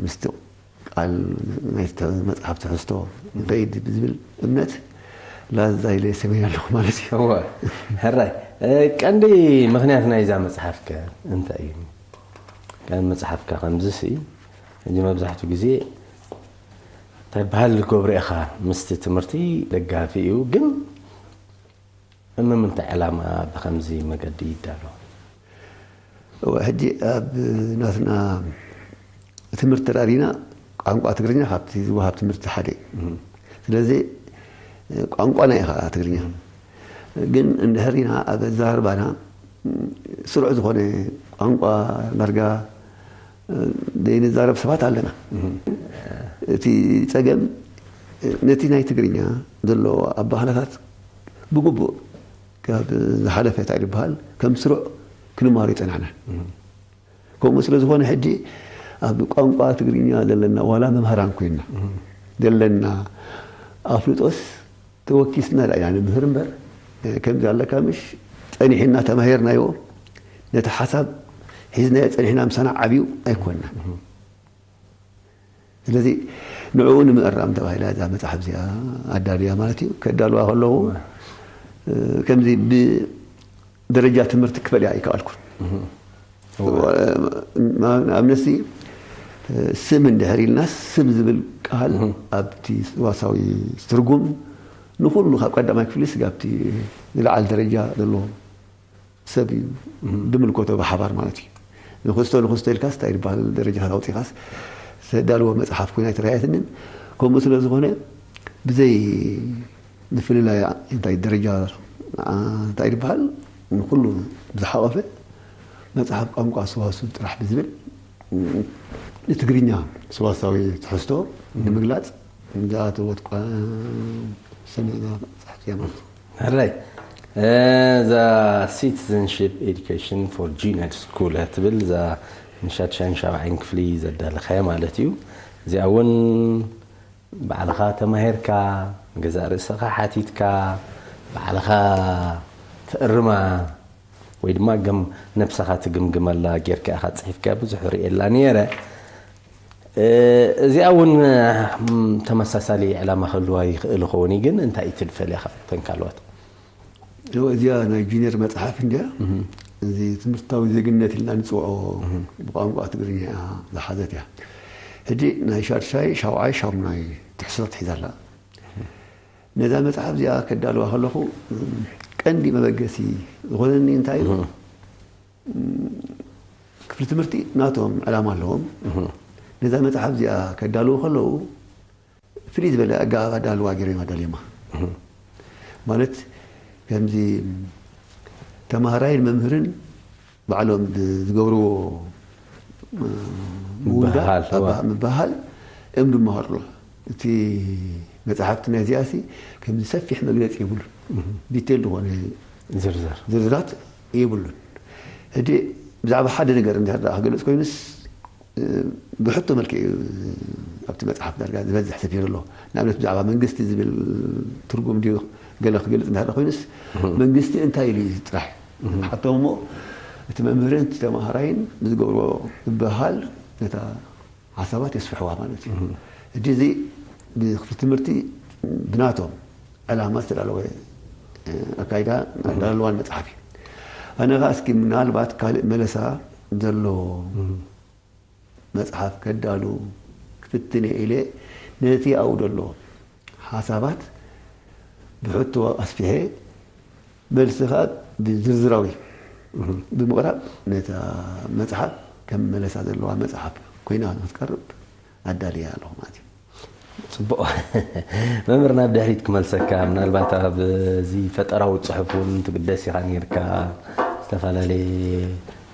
ምስቲ ቃል ናይ መፅሓፍ ትሕዝቶ ንኸይድ ብዝብል እምነት ላዛ ኢለ ሰመየ ኣለኹ ማለት እዩ። እወ፣ ሕራይ። ቀንዲ ምኽንያት ናይዛ መፅሓፍከ እንታይ እዩ? ከም መፅሓፍካ ከምዚ ሲ ሕጂ መብዛሕትኡ ግዜ እንታይ በሃል ዝገብሮ ኢኻ ምስቲ ትምህርቲ ደጋፊ እዩ፣ ግን ንምንታይ ዕላማ ብኸምዚ መገዲ ይዳሎ? እወ፣ ሕጂ ኣብ ናትና ትምህርቲ ተራዲና ቋንቋ ትግርኛ ካብቲ ዝወሃብ ትምህርቲ ሓደ እዩ። ስለዚ ቋንቋና እዩ ከዓ ትግርኛ። ግን እንድሕር ኢና ኣብ ኣዘራርባና ስሩዕ ዝኾነ ቋንቋ ዳርጋ ዘይንዛረብ ሰባት ኣለና። እቲ ፀገም ነቲ ናይ ትግርኛ ዘሎ ኣባህላታት ብግቡእ ካብ ዝሓለፈ እንታይ ዝበሃል ከም ስሩዕ ክንማሩ ይፀናሕና። ከምኡ ስለ ዝኾነ ሕጂ ኣብ ቋንቋ ትግርኛ ዘለና ዋላ መምሃራን ኮይንና ዘለና ኣፍልጦስ ተወኪስና ዳ ኢና ንምህር እምበር ከምዚ ኣለካ ምሽ ፀኒሕና ተማሂርናዮ ነቲ ሓሳብ ሒዝናዮ ፀኒሕና ምሳና ዓብዩ ኣይኮንና። ስለዚ ንዕኡ ንምእራም ተባሂላ እዛ መፅሓፍ እዚኣ ኣዳልያ ማለት እዩ። ከዳልዋ ከለዉ ከምዚ ብደረጃ ትምህርቲ ክፈልያ ኣይከኣልኩን። ንኣብነትሲ ስም እንድሕር ኢልና ስም ዝብል ቃል ኣብቲ ሰዋሳዊ ትርጉም ንኩሉ ካብ ቀዳማይ ክፍሊ ስጋብቲ ዝለዓል ደረጃ ዘለዎ ሰብ እዩ ዝምልከቶ ብሓባር ማለት እዩ። ንክስቶ ንክስቶ ኢልካስ እንታይ ዝበሃል ደረጃታት ኣውፂኻስ ተዳልዎ መፅሓፍ ኮይና ኣይተረኣየትንን። ከምኡ ስለ ዝኾነ ብዘይ ምፍልላይ እንታይ ደረጃ እንታይ ዝበሃል ንኩሉ ዝሓቆፈ መፅሓፍ ቋንቋ ሰዋስው ጥራሕ ብዝብል ንትግርኛ ሰዋሳዊ ትሕዝቶ ንምግላፅ ዝኣተወት ሰነዳ መፅሓፍ እያ ማለት እዩ። ሕራይ እዛ Citizenship Education for Junior School ትብል እዛ ንሻድሻይን ሻብዓይን ክፍሊ ዘዳለኻያ ማለት እዩ። እዚኣ እውን ባዕልኻ ተማሂርካ ንገዛእ ርእስኻ ሓቲትካ ባዕልኻ ትእርማ ወይ ድማ ገም ነብሰኻ ትግምግመላ ጌርካ ኢኻ ጽሒፍካ ብዙሕ ርእየላ ነይረ። እዚኣ እውን ተመሳሳሊ ዕላማ ክህልዋ ይኽእል ይኸውን እዩ፣ ግን እንታይ እዩ ትድፈል ኢኻ ተንካልዋት? እዚኣ ናይ ጁኒየር መፅሓፍ እንዲያ፣ እዚ ትምህርታዊ ዜግነት ኢልና ንፅውዖ ብቋንቋ ትግርኛ እያ ዝሓዘት እያ። ሕጂ ናይ ሻድሻይ ሻውዓይ ሻሙናይ ትሕዝቶ ትሒዛ ኣላ። ነዛ መፅሓፍ እዚኣ ከዳልዋ ከለኹ ቀንዲ መበገሲ ዝኾነኒ እንታይ እዩ? ክፍሊ ትምህርቲ ናቶም ዕላማ ኣለዎም። ነዛ መፅሓፍ እዚኣ ከዳልዉ ከለዉ ፍልይ ዝበለ ኣገባብ ኣዳልዋ ገይሮም ኣዳልዮማ። ማለት ከምዚ ተማሃራይን መምህርን ባዕሎም ዝገብርዎ ምውዳእ ምብህሃል፣ እዋ። ምብህሃል እዮም ዝመሃርሉ። እቲ መፅሓፍቲ ናይ እዚኣሲ ከምዚ ሰፊሕ መግለፂ የብሉን። ዲቴል ዝኾነ ዝርዝር። ዝርዝራት የብሉን። ሕጂ ብዛዕባ ሓደ ነገር እንድሕር ደኣ ክገልፅ ኮይኑስ ብሕቶ መልክዕ እዩ ኣብቲ መፅሓፍ ዳርጋ ዝበዝሕ ሰፊሩ ኣሎ። ንኣብነት ብዛዕባ መንግስቲ ዝብል ትርጉም ድዩ ገለ ክገልፅ እንድሕር ኮይኑስ መንግስቲ እንታይ ኢሉ እዩ ጥራሕ ሓቶም እሞ እቲ መምህርን እቲ ተማሃራይን ብዝገብርዎ ምብህሃል ነታ ሓሳባት የስፍሕዋ ማለት እዩ። ሕጂ እዚ ብክፍሊ ትምህርቲ ብናቶም ዕላማ ዝተዳለወ ኣካይዳ ኣዳልዋን መፅሓፍ እዩ። ኣነ ኸዓ እስኪ ምናልባት ካልእ መለሳ ዘለዎ መፅሓፍ ከዳሉ ክፍትን እየ ኢለ ነቲ ኣብኡ ዘሎ ሓሳባት ብሕቶ ኣስፊሐ መልሲ ኸዓ ብዝርዝራዊ ብምቕራብ ነታ መፅሓፍ ከም መለሳ ዘለዋ መፅሓፍ ኮይና ንክትቀርብ ኣዳልያ ኣለኹ ማለት እዩ። ፅቡቕ። መምህር፣ ናብ ድሕሪት ክመልሰካ፣ ምናልባት ኣብዚ ፈጠራዊ ፅሑፍ እውን ትግደስ ኢኻ ነይርካ፣ ዝተፈላለየ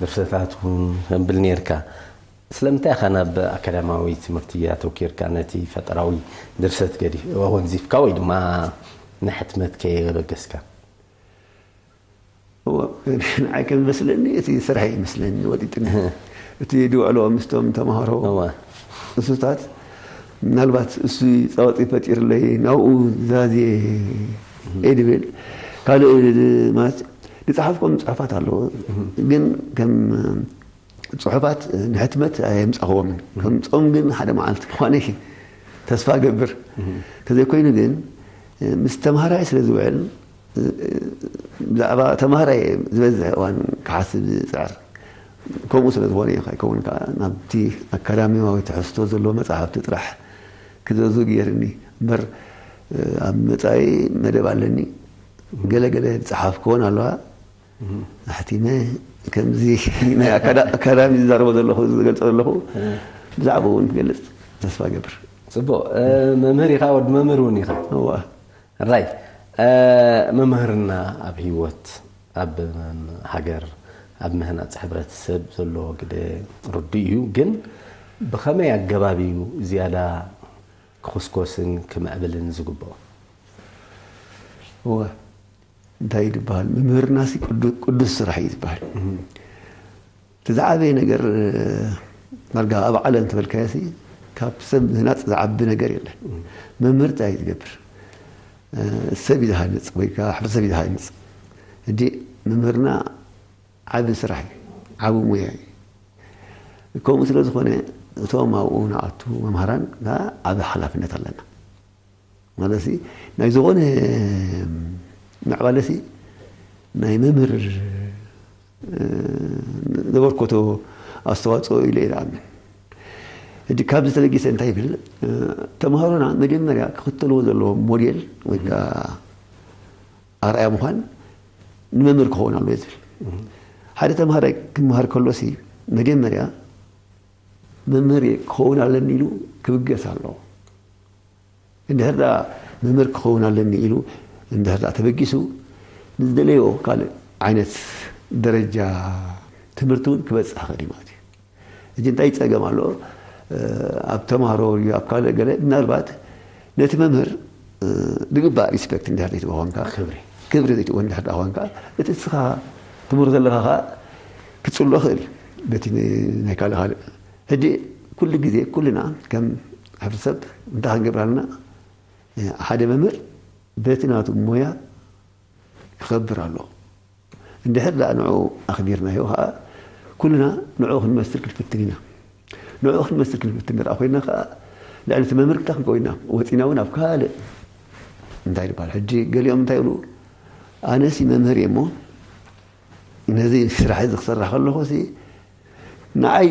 ድርሰታት እውን ተንብል ነይርካ። ስለምንታይ ኢኻ ናብ ኣካዳማዊ ትምህርቲ ኣተውኪርካ ነቲ ፈጠራዊ ድርሰት ገዲ ኣወንዚፍካ ወይ ድማ ንሕትመት ከየበገስካ? እወ፣ ንዓይ ከም መስለኒ እቲ ስራሕ ይመስለኒ ወጢጥኒ። እቲ ድውዕሎ ምስቶም ተማሃሮ እወ። እሱታት ምናልባት እሱ ጸወጢ ፈጢርለይ ናብኡ ዛዜ እየ ድብል። ካልእ ማለት ዝጸሓፍኮም ጽሑፋት ኣለዎ፣ ግን ከም ጽሑፋት ንሕትመት ኣየምጻኽዎምን። ከምጾም ግን ሓደ መዓልቲ ምዃነይ ተስፋ ገብር። ተዘይኮይኑ ግን ምስ ተምሃራይ ስለ ዝውዕል ብዛዕባ ተምሃራይ ዝበዝሕ እዋን ክሓስብ ዝጽዕር። ከምኡ ስለ ዝኾነ እዩ ከይከውን ከኣ ናብቲ ኣካዳሚያዊ ትሕዝቶ ዘለዎ መጻሕፍቲ ጥራሕ ክዘዙ ገይርኒ እምበር ኣብ መጻኢ መደብ ኣለኒ። ገለ ገለ ዝጸሓፍክወን ኣለዋ። ኣሕቲመ ከምዚ ናይ ኣካዳ- ኣካዳሚ ዝዛረቦ ዘለኹ ዝገልጾ ዘለኹ ብዛዕባኡ እውን ክገልጽ ተስፋ ገብር። ጽቡቕ። መምህር ኢኻ፣ ወዲ መምህር እውን ኢኻ። እዋ። ራይ መምህርና ኣብ ህይወት፣ ኣብ ሃገር፣ ኣብ ምህናጽ ሕብረተሰብ ዘለዎ ግደ ርዱእ እዩ። ግን ብኸመይ ኣገባብ እዩ ዝያዳ ክኹስኮስን ክምዕብልን ዝግብኦ? እወ፣ እንታይ እዩ ዝበሃል? መምህርናሲ ቅዱ- ቅዱስ ስራሕ እዩ ዝበሃል። እቲ ዝዓበየ ነገር ዳርጋ ኣብ ዓለም ተበልካዮሲ ካብ ሰብ ምህናጽ ዝዓቢ ነገር የለን። መምህር እንታይ እዩ ዝገብር? ሰብ እዩ ዝሃንጽ ወይ ከዓ ሕብረተሰብ እዩ ዝሃንጽ። ሕጂ መምህርና ዓቢ ስራሕ እዩ፣ ዓቢ ሙያ እዩ። ከምኡ ስለ ዝኾነ እቶም ኣብኡ ንኣቱ መምሃራን ከዓ ዓቢ ሓላፍነት ኣለና። ማለት ናይ ዝኾነ ምዕባለሲ ናይ መምህር ዘበርከቶ ኣስተዋፅኦ ኢለ ይኣምን። ሕጂ ካብዚ ተበጊሰ እንታይ ይብል? ተምሃሮና መጀመርያ ክኽተልዎ ዘለዎም ሞዴል ወይ ከዓ ኣርኣያ ምዃን ንመምህር ክኸውን ኣለዎ ዝብል። ሓደ ተምሃራይ ክምሃር ከሎሲ መጀመርያ መምህር ክኸውን ኣለኒ ኢሉ ክብገስ ኣለዎ። እንድሕር ደኣ መምህር ክኸውን ኣለኒ ኢሉ እንድሕር ደኣ ተበጊሱ ንዝደለዮ ካልእ ዓይነት ደረጃ ትምህርቲ እውን ክበፅሕ ይኽእል እዩ ማለት እዩ። ሕጂ እንታይ ፀገም ኣሎ? ኣብ ተምሃሮ ድዩ ኣብ ካልእ ገለ ምናልባት ነቲ መምህር ዝግባእ ሪስፔክት እንድሕር ዘይትቦ ኮንካ፣ ክብሪ። ክብሪ ዘይትቦ እንድሕር ደኣ ኮንካ፣ እቲ እስኻ ትምህሮ ዘለኻ ከዓ ክፅልኦ ይኽእል እዩ በቲ ናይ ካልእ ካልእ። ሕጂ ኩሉ ግዜ ኩልና ከም ሕብረተሰብ እንታይ ክንገብር ኣለና? ሓደ መምህር በቲ ናቱ ሞያ ክኸብር ኣለዎ። እንድሕር ደኣ ንዕኡ ኣኽቢርናዮ ኸዓ ኩልና ንዕኡ ክንመስል ክንፍትን ኢና። ንዕኡ ክንመስል ክንፍትን ደኣ ኮይና ኸዓ ልዕሊ እቲ መምህር ክንከውን ኢና። ወፂና እውን ኣብ ካልእ እንታይ ይበሃል ሕጂ ገሊኦም እንታይ ይብሉ ኣነሲ መምህር እየ እሞ ነዚ ስራሕ እዚ ክሰርሕ ከለኹ ንዓይ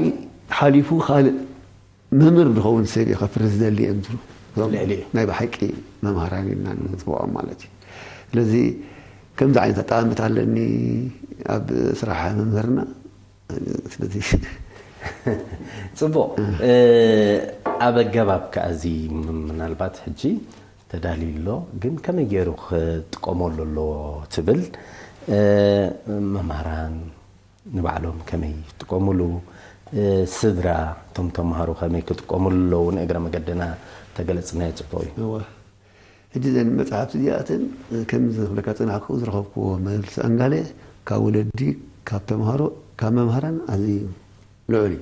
ሓሊፉ ካልእ መምህር ዝኸውን ሰብ እዩ ከፍሪ ዝደሊ እዮም ዝብሉ እዞም ልዕሊ ናይ ብሓቂ መምሃራን ኢልና ንፅውዖም ማለት እዩ። ስለዚ ከምዚ ዓይነት ኣጠማምታ ኣለኒ ኣብ ስራሕ መምህርና። ስለዚ ፅቡቕ። ኣብ ኣገባብ ከኣዚ ምናልባት ሕጂ ተዳልዩ ኣሎ፣ ግን ከመይ ገይሩ ክጥቀመሉ ኣለዎ ትብል? መምሃራን ንባዕሎም ከመይ ይጥቀምሉ? ስድራ እቶም ተምሃሮ ከመይ ክጥቀምሉ ኣለዉ? ንእግረ መገድና ተገለፅናዮ ፅቡቕ እዩ። እወ። ሕጂ ዘን መፅሓፍቲ እዚኣተን ከም ዝብለካ ፅናሕኩ ዝረኸብክዎ መልሲ ኣንጋለ ካብ ወለዲ ካብ ተምሃሮ ካብ መምሃራን ኣዝዩ ልዑል እዩ።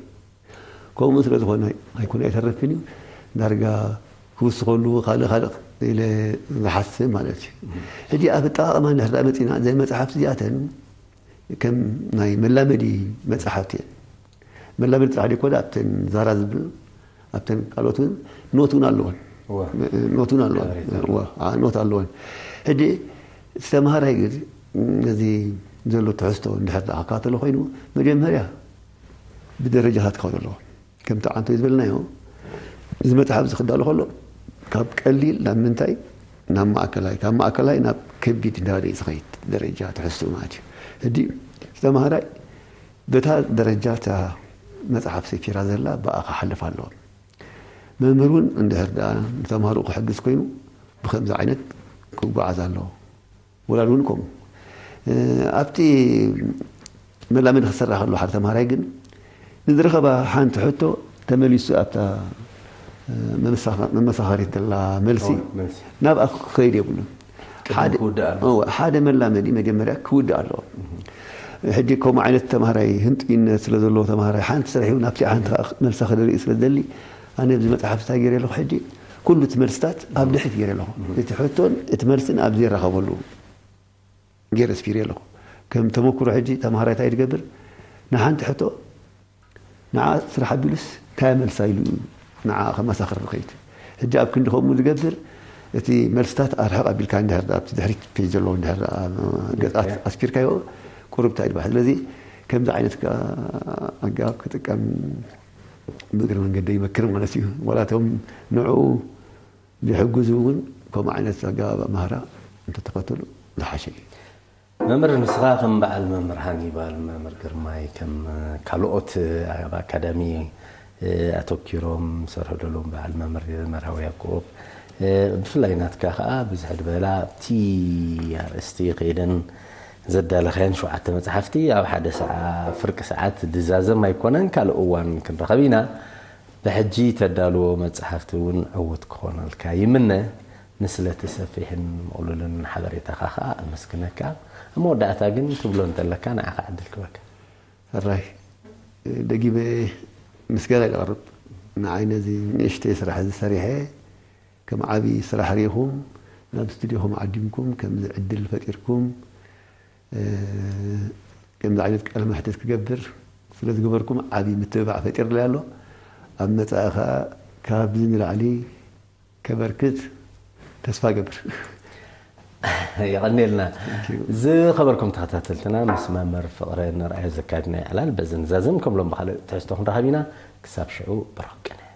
ከምኡ ስለ ዝኾነ ኣይኮነ ኣይተርፍን እዩ ዳርጋ ክውስኸሉ ካልእ ካልእ ኢለ ዝሓስብ ማለት እዩ። ሕጂ ኣብ ኣጠቓቕማ እንድሕር ደኣ መፂና እዘን መፅሓፍቲ እዚኣተን ከም ናይ መላመዲ መፅሓፍቲ እየን። መላመዲ ጥራሕ ዘይኮነ ኣብተን ዛራ ዝብል ኣብተን ካልኦት እውን ኖት እውን ኣለወን። ኖት እውን ኣለወን። ኖት ኣለወን። ሕጂ እቲ ተምሃራይ ግን ነዚ ዘሎ ትሕዝቶ እንድሕር ደኣ ክከታተሎ ኮይኑ መጀመርያ ብደረጃታት ክኸዶ ኣለዎ። ከምቲ ዓንቶ ዝበልናዮ እዚ መፅሓፍ እዚ ክዳሎ ከሎ ካብ ቀሊል ናብ ምንታይ ናብ ማእከላይ ካብ ማእከላይ ናብ ከቢድ እንዳበለ እዩ ዝኸይድ ደረጃ ትሕዝትኡ ማለት እዩ። ሕጂ ተምሃራይ በታ ደረጃ እታ መፅሓፍ ሰፊራ ዘላ ብኣ ክሓልፍ ኣለዎ። መምህር እውን እንድሕር ደኣ ንተምሃርኡ ክሕግዝ ኮይኑ ብከምዚ ዓይነት ክጓዓዝ ኣለዎ። ወላዲ እውን ከምኡ ኣብቲ መላመዲ ክሰራ ከሎ ሓደ ተምሃራይ ግን ንዝረኸባ ሓንቲ ሕቶ ተመሊሱ ኣብታ መመሳኸሪት ዘላ መልሲ ናብኣ ክኸይድ የብሉን። ሓደ መላመዲ መጀመርያ ክውድእ ኣለዎ። ሕጂ ከምኡ ዓይነት ተምሃራይ ህንጥይነት ስለ ዘለዎ ተምሃራይ ሓንቲ ስራሕ እውን ኣብቲ ሓንቲ መልሳ ክደርኢ ስለ ዝደሊ ኣነ ኣብዚ መፅሓፍ እንታይ ገይረ ኣለኹ ሕጂ ኩሉ እቲ መልስታት ኣብ ድሕሪት ገይረ ኣለኹ። እቲ ሕቶን እቲ መልስን ኣብ ዘይራኸበሉ ገይረ ኣስፊረ ኣለኹ። ከም ተመክሮ ሕጂ ተምሃራይ እንታይ ዝገብር ንሓንቲ ሕቶ ንዓ ስራሕ ኣቢሉስ እንታይ መልሳ ኢሉ ንዓ ከመሳኽር ዝኸይድ። ሕጂ ኣብ ክንዲ ከምኡ ዝገብር እቲ መልስታት ኣርሕቕ ኣቢልካ እንድሕር ኣብቲ ድሕሪት ፔጅ ዘለዎ እንድሕር ገፃት ኣስፊርካዮ ቁሩብ እንታይ ይበሃል። ስለዚ ከምዚ ዓይነት ኣገባብ ክጥቀም ብእግሪ መንገዲ ይመክር ማለት እዩ። ዋላ እቶም ንዕኡ ዝሕግዙ እውን ከምኡ ዓይነት ኣገባብ ኣምሃራ እንተተኸተሉ ዝሓሸ እዩ። መምህር ንስኻ ከም በዓል መምህር ሃኒባል መምህር ግርማይ ከም ካልኦት ኣብ ኣካዳሚ ኣተኪሮም ዝሰርሑ ዘለዉ በዓል መምህር መርሃዊ ያቆብ ብፍላይ ናትካ ከዓ ብዝሕ ዝበላ ኣብቲ ኣርእስቲ ከይደን ዘዳለኻየን ሸውዓተ መፅሓፍቲ ኣብ ሓደ ሰዓ ፍርቂ ሰዓት ዝዛዘም ኣይኮነን ካልእ እዋን ክንረኸብ ኢና። ብሕጂ ተዳልዎ መጻሕፍቲ እውን ዕዉት ክኾነልካ ይምነ። ንስለቲ ሰፊሕን ምቕሉልን ሓበሬታኻ ኸኣ ኣመስግነካ። ኣብ መወዳእታ ግን ትብሎ እንተለካ ንዓኻ ዕድል ክበካ። ሕራይ ደጊመ ምስጋና የቕርብ። ንዓይ ነዚ ንእሽተይ ስራሕ እዚ ሰሪሐ ከም ዓቢ ስራሕ ርኢኹም ናብ ስቱድዮኹም ዓዲምኩም ከምዚ ዕድል ፈጢርኩም ከምዚ ዓይነት ቃለ መሕትት ክገብር ስለ ዝገበርኩም ዓቢ ምትብባዕ ፈጢርለይ ኣሎ። ኣብ መጻኢ ከኣ ካብዚ ንላዕሊ ከበርክት ተስፋ እገብር። የቐንየልና። ዝኸበርኩም ተኸታተልትና ምስ መምህር ፍቕረ ነርኣዮ ዘካየድናዮ ዕላል በዚ ንዛዝም። ከም ሎም ብኻልእ ትሕዝቶ ክንራኸብ ኢና። ክሳብ ሽዑ ብሩኽ ቅነ።